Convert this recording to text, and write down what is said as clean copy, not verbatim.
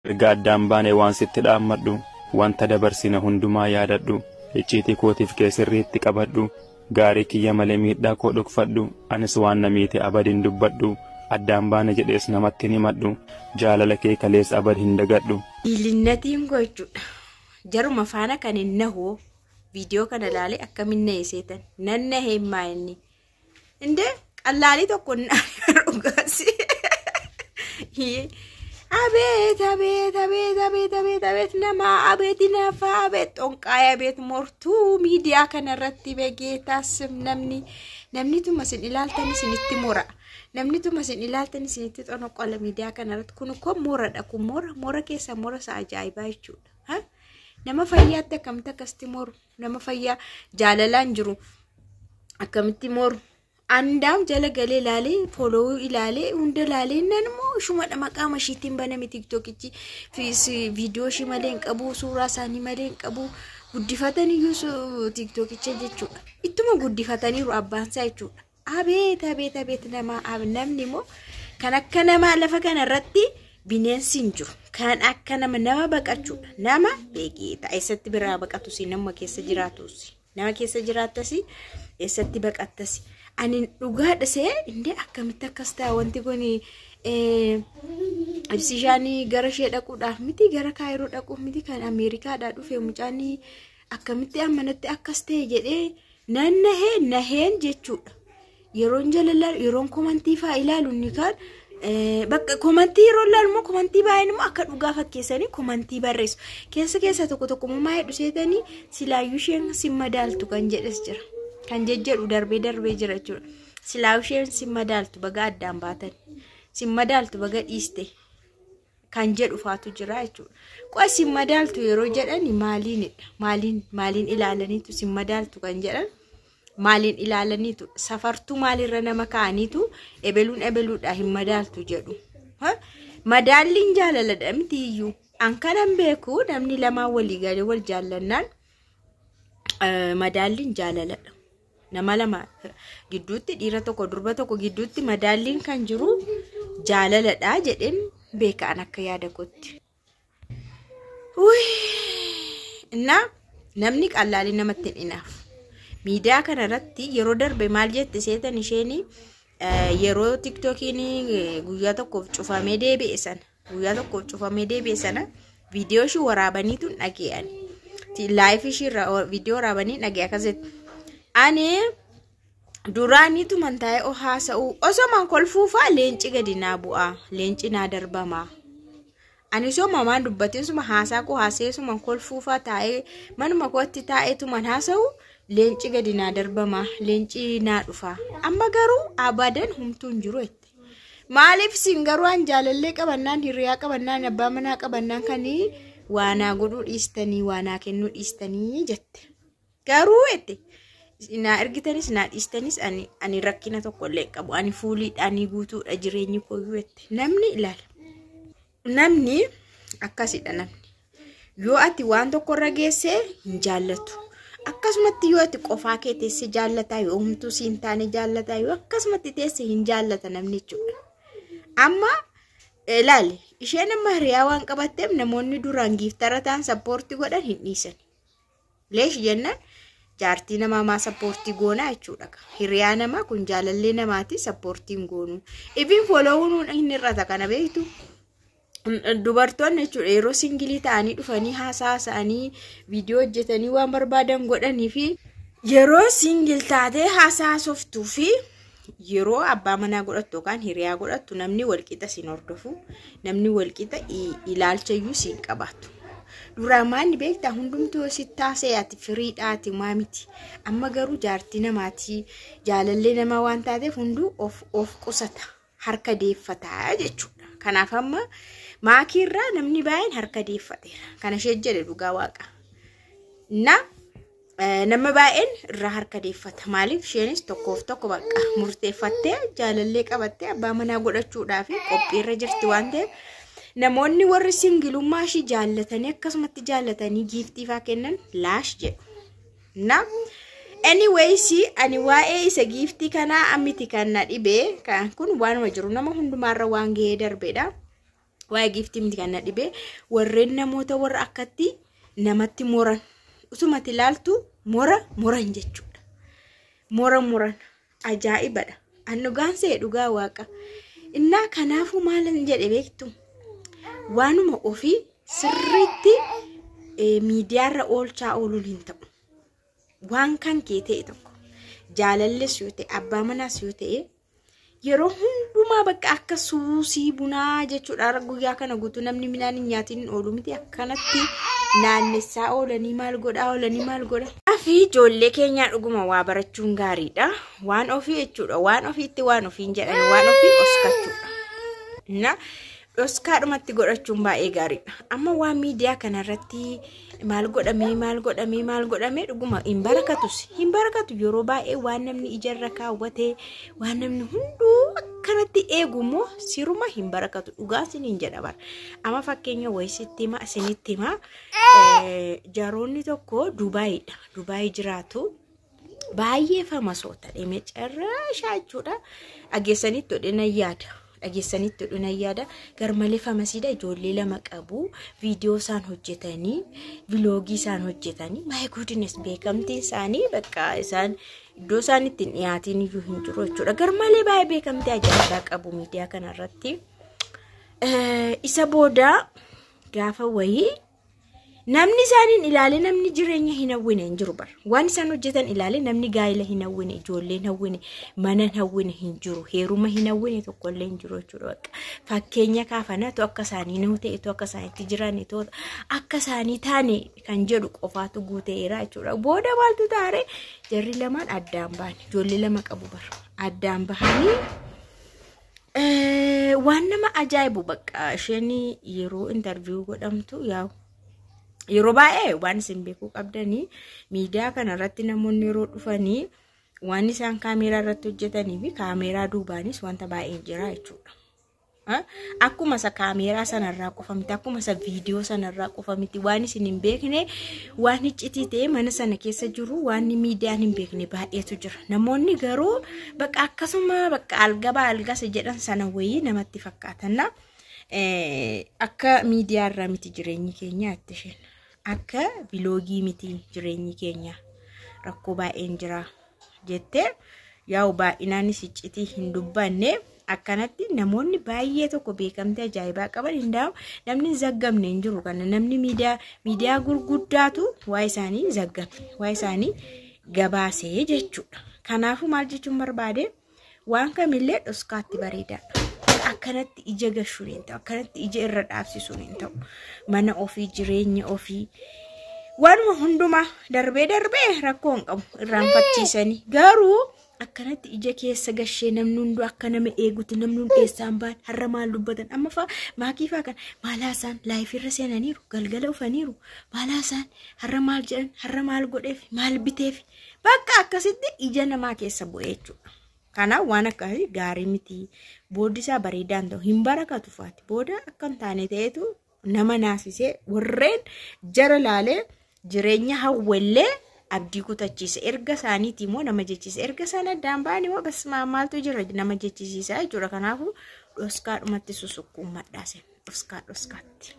Erga addaan baane waan sitti dhaammadhu, wanta dabarsina hundumaa yaadadhu, icciitii kootiif kee sirriitti qabadhu, gaarii kiyya malee miidhaa koo dhokfadhu, anis waan na miite abad hin dubbadhu, addaan baane jedhees namatti hin himadhu, jaalala kee kalees abad hin dagadhu. Diilinnatiin koo jechuudha. Jaruma faana kan hin nahu viidiyoo kana ilaalee akkamiin nahee seetan nan nahee himaa inni. Indee qallaalii tokko dhugaasi. Abeet abeet abeet abeet abeet abeet namaa abeet hinaaffaa abeet xonqaayee abeet mortuu miidiyaa kanarratti begeetaas namni namni tuma isin ilaaltan isinitti mora. Namni tuma isin ilaaltan isinitti xonoqola miidiyaa kanarratti kun koo moradha kun mora mora keessa mora isa ajaa'ibaa jechuudha. Nama fayyaatti akkamitti akkasitti moru nama fayyaa jaalalaan jiru akkamitti moru. Andaam jala galee ilaalee foolowuu ilaalee hunda ilaalee nan immoo ishumadha maqaa mashiitiin baname tiktookichi viidiyoo ishii malee hin qabu suuraa isaanii malee hin qabu guddifatan iyyuu tiktookicha jechuudha. Ittuma guddifataniiru abbaan isaa jechuudha. Abeet abeet abeet namaa namni immoo kan akka namaa lafa kanarratti bineensi hin jiru. Kan akka nama nama baqachuudha. Nama beekeeta eessatti biraa baqatus nama keessa jiraatus nama keessa jiraattas eessatti baqattas. Ani dhugaadha see indee akkamitti akkas ta'a wanti kun ibsishaan gara ishee dhaquudhaaf miti gara kaayiroo dhaquuf miti kan Ameerikaadhaa dhufe mucaan akkamitti ammanatti akkas ta'e jedhee nan nahee naheen jechuudha. Yeroon jala yeroon komantii fa'aa ilaalu inni kaan bakka komantii yeroo ilaalu immoo komantii baay'een immoo akka dhugaa fakkeessanii komantii barreessu. Keessa keessa tokko tokko immoo maayee dhuseetanii silaayyuu isheen si madaaltu kan jedhes jira. Kan jejjedhu darbee darbee jira jechuudha. Silaa isheen si madaaltu baga addaan baatan. Si madaaltu baga dhiiste kan jedhu faatu jira jechuudha. Qo'a si madaaltu yeroo jedhan maaliinidha? Maaliin maaliin ilaalaniitu si madaaltu kan jedhan maaliin ilaalaniitu safartuu maalirra nama kaa'aniitu ebeluun ebeluudha hin madaaltu jedhu. Madaalliin jaalaladha miti iyyuu. An kanan beeku namni lamaan walii galee wal jaallannaan madaalliin jaalaladha. Nama lama gidduutti dhiira tokko durba tokko gidduutti madaalliin kan jiru jaalaladha jedheen beekaan akka yaada kootti. Innaa namni qallaalii namatti hin hinaafu. Miidiyaa kanarratti yeroo darbe maal jette seetan isheen yeroo tiktookiin guyyaa tokkoof cufamee deebi'e sana guyyaa tokkoof cufamee deebi'e sana viidiyoo ishii waraabaniitu dhage'an. Laayif ishii irraa viidiyoo waraabanii dhagee akkasitti. Ani duraaniitu mantaa'ee haasa'u osoo kolfuufaa leenci gadi naa bu'aa leenci naa darbamaa. Ani osoo mamaan dubbatiin suma haasaa koo haasa'ee suma kolfuufaa taa'ee manuma kootti taa'eetuman haasa'u leenci gadi naa darbamaa leenci naa dhufaa. Amma garuu abadan humtuu hin jiru jette. Maaliif isin garuu an jaalallee qabannaan hiriyaa qabannaan abbaa manaa qabannaan kan waanaa godhuu dhiistanii waanaa kennuu dhiistanii jette. Garuu jette. Naa ergitanis naa dhiistanis ani rakkina tokko illee qabu. Ani fuuliidhaan guutuudha jireenyi kooyyuu jette. Namni ilaala. Namni akkasidha namni. Yoo ati waan tokkorra geesse hin jaallatu. Akkasumatti yoo ati qofaa kee teesse jaallataa yoo humtuu si hin taane jaallataa yoo akkasumatti teesse hin jaallata namni jechuudha. Amma ilaali isheen amma hiriyaa waan qabatteef namoonni duraan giiftara ta'an sappoortii godhan hin dhiisan. Leesh jennaan jaartii namaa maa sappoortii goonaa jechuudha. Hiriyaa namaa kun jaalallee namaati sappoortii hin goonu. Ifin foolowuun hin hir'ata kana beektu. Dubartoonni jechuudha yeroo singilii ta'anii dhufanii haasaa haasa'anii viidiyoo hojjetanii waan barbaadan godhanii fi yeroo singil taatee haasaa haasoftuu fi yeroo abbaa manaa godhattu yookaan hiriyaa godhattu namni walqixa siin hordofu namni walqixa ilaalcha iyyuu siin qabaatu. Duraan maanni beektaa hundumtuu yoo sitti haasa'e ati firiidhaati maa miti. Amma garuu jaartii namaatii jaalallee namaa waan taateef hunduu of qusata harka deeffataa jechuudha. Kanaaf amma maakiirraa namni baay'een harka deeffateera. Kana ishee jedhe dhugaa waaqa. Na nama baay'een irraa harka deeffata. Maaliif isheenis tokkoof tokko bakka murteeffattee jaalallee qabattee abbaa manaa godhachuudhaaf qophiirra jirti waan ta'eef namoonni warri singilummaa ishii jaallatanii akkasumatti jaallatanii giiftii faa kennan laash jedhu. Na anyways ani waa'ee isa giiftii kanaa miti kan na dhibee kun waanuma jiru nama hundumaarra waan gahee darbeedha. Waa'ee giiftii miti kan na dhibee warreen namoota warra akkatti namatti moran usumatti ilaaltu mora moran jechuudha. Mora moran ajaa'ibadha. An dhugaan see dhugaa waaqa. Innaa kanaafuu maalan jedhe beektu waanuma ofii sirriitti miidiyaarra oolchaa ooluun hin ta'u. Waan kan kee ta'e tokko jaalalles yoo ta'e abbaa manaas yoo ta'e yeroo hundumaa bakka akka suusii bunaa jechuudha. Guyyaa kana guutuu namni midhaan hin nyaatiin oolu miti akkanatti naannessaa oolanii maal godhaa oolanii maal godha. Fi ijoollee keenyaa dhuguma waa barachuun gaariidha. Waan ofii jechuudha. Waan ofiitti waan ofiin jedhan waan ofii dhoskachuudha. Na dhoskaadhumatti godhachuun baay'ee gaariidha. Amma waan miidiyaa kanarratti maal godhamee maal godhamee maal godhamee dhuguma hin barakatus hin barakatu yeroo baay'ee waan namni ijarra kaawwatee waan namni hunduu akkanatti eegu immoo siruma hin barakatu dhugaa isiniin jedha bara. Amma fakkeenya wayii sitti hima isinitti hima jaroonni tokko Dubaayiidha. Dubaayii jiraatu. Baay'ee famasoota dhimee carraashaa jechuudha. Dhageessanitti hodhina yaada. Dhageessanitti hodhina yaada. Garmalee famasiidha. Ijoollee lama qabu. Viidiyoo isaan hojjetanii, viloogii isaan hojjetanii. My goodness beekamtiin isaanii bakka isaan iddoo isaan ittiin dhiyaatiin iyyuu hin jiru jechuudha. Garmalee baay'ee beekamtii ajaa'ibaa qabu miidiyaa kanarratti. Isa booda gaafa wayii namni isaaniin ilaalee namni jireenya hin hawwine hin jiru bara. Waan isaan hojjetan ilaalee namni gaa'ela hin hawwine, ijoollee hin hawwine, mana hin hawwine hin jiru, heeruma hin hawwine tokkollee hin jiru jechuudha. Fakkeenya kaafanatu akka isaanii nuu ta'e, akka isaaniitti jiran, akka isaanii taane kan jedhu qofaatu guuteera jechuudha. Booda maaltu taare jarri lamaan addaan bahan, ijoollee lama qabu bara. Addaan bahanii waan nama ajaa'ibu bakka isheen yeroo intarviiyuu godhamtu yaa'u. Yeroo baay'ee waan isin beekuu qabdanii miidiyaa kanarratti namoonni yeroo dhufanii waan isaan kaameeraa irratti hojjetanii fi kaameeraa duubaanis wanta baay'een jira jechuudha. Akkuma isa kaameeraa sanarraa qofa miti, akkuma isa viidiyoo sanarraa qofa miti waan isin hin beekne waan iccitii ta'e mana sana keessa jiru waan miidiyaan hin beekne baay'eetu jira. Namoonni garuu bakka akkasuma bakka algabaa algasa jedhan sana wayii namatti fakkaatanna. Akka miidiyaarraa miti jireenyi keenya itti isheen. Akka viloogii miti jireenyi keenya rakkoo baay'een jira jettee yaa'u baay'inaanis iccitii hin dubbanne akkanatti namoonni baay'ee tokko beekamtii ajaa'ibaa qaban hin daa'u namni hin zaggamne hin jiru kana namni miidiyaa gurguddaatu waa isaanii zaggame waa isaanii gabaasee jechuudha. Kanaafuu maal jechuun barbaade waan kamillee dhoskaatti bareedaadha. Akkanatti ija gashuun hin ta'u, akkanatti ija irra dhaabsisuun hin ta'u. Mana ofii, jireenya ofii, waanuma hundumaa darbee darbee rakkoo hin qabu irraanfachiisanii. Garuu akkanatti ija keessa gashee namni hunduu akka nama eegutti namni hundi eessaan ba'an har'a maal dubbatan amma fa'a maakii fa'a kan maal haasaan laayifirra seenaniiru galgala ufaniiru maal haasaan har'a maal jedhan har'a maal godheef maal biteef bakka akkasitti ija namaa keessa bu'ee jechuudha. Kanaaf waan akkasii gaarii miti. Booddi isaa bareedaan ta'u hin barakatu faati. Booda akka hin taane ta'etu nama naasisee warreen jara laalee jireenya hawwallee abdii kutachiise. Erga isaaniitii immoo nama jechisiise. Erga isaan addaan ba'an immoo basmaa maaltu jira nama jechisiisaa jechuudha. Kanaafuu dhoskaadhumatti susukkuummadhaase. Dhoskaa dhoskaatti.